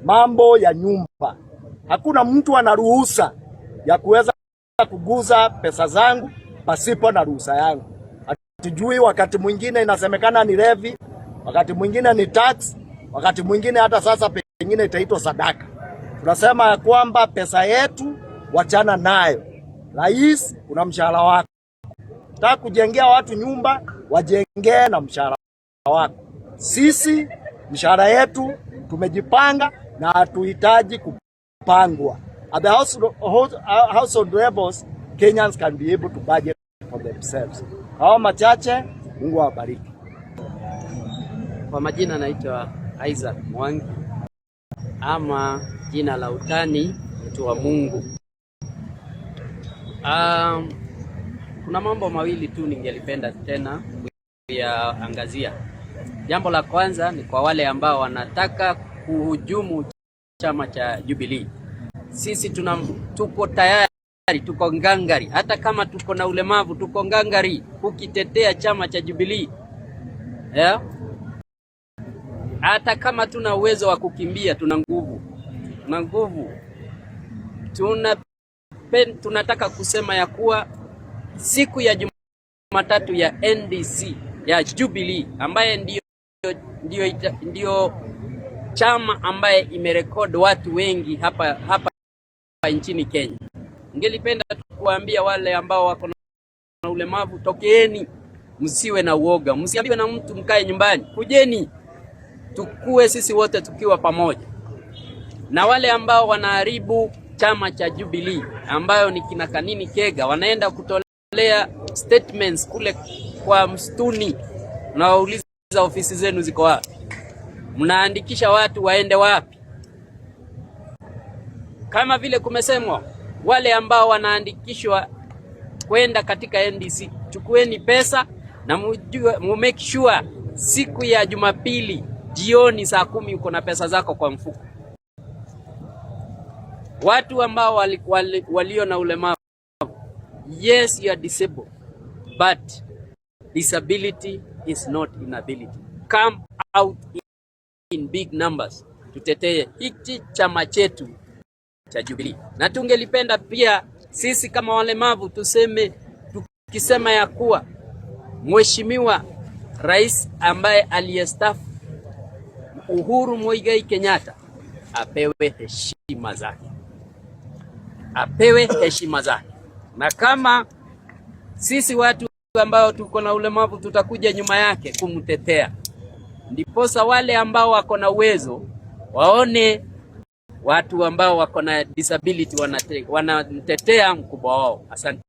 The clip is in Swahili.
Mambo ya nyumba, hakuna mtu ana ruhusa ya kuweza kuguza pesa zangu pasipo na ruhusa yangu. Hatujui, wakati mwingine inasemekana ni levy, wakati mwingine ni tax, wakati mwingine hata sasa pengine itaitwa sadaka. Tunasema ya kwamba pesa yetu wachana nayo. Rais, una mshahara wako, taka kujengea watu nyumba, wajengee na mshahara wako. Sisi mshahara yetu tumejipanga na hatuhitaji kupangwa. At the household levels, Kenyans can be able to budget for themselves. Hao machache, Mungu awabariki. Kwa majina naitwa Isaac Mwangi ama jina la utani mtu wa Mungu. Kuna mambo mawili tu ningelipenda tena kuyaangazia. Jambo la kwanza ni kwa wale ambao wanataka kuhujumu chama cha Jubilee. Sisi tuko tayari, tuko ngangari, hata kama tuko na ulemavu, tuko ngangari kukitetea chama cha Jubilee, yeah? Hata kama tuna uwezo wa kukimbia, tuna nguvu, tuna nguvu, tunataka kusema ya kuwa siku ya Jumatatu ya NDC ya Jubilee ambaye ndio chama ambaye imerekodi watu wengi hapa nchini Kenya. Ningelipenda kuambia wale ambao wako na ulemavu, tokeeni, msiwe na uoga, msiambiwe na mtu mkae nyumbani, kujeni tukue sisi wote tukiwa pamoja. Na wale ambao wanaharibu chama cha Jubilee ambayo ni kina Kanini Kega, wanaenda kutolea statements kule kwa msituni, nawauliza ofisi zenu ziko wapi? Mnaandikisha watu waende wapi? Kama vile kumesemwa, wale ambao wanaandikishwa kwenda katika NDC, chukueni pesa na mujue, mu make sure siku ya Jumapili jioni saa 10 uko na pesa zako kwa mfuko. Watu ambao walio na ulemavu, yes, you are disabled, but disability is not inability. Come out in big numbers, tutetee hiki chama chetu cha Jubilee, na tungelipenda pia sisi kama walemavu tuseme, tukisema ya kuwa Mheshimiwa Rais ambaye aliyestaafu Uhuru Muigai Kenyatta apewe heshima zake, apewe heshima zake, na kama sisi watu ambao tuko na ulemavu tutakuja nyuma yake kumtetea, ndiposa wale ambao wako na uwezo waone watu ambao wako na disability wanamtetea mkubwa wao. Asante.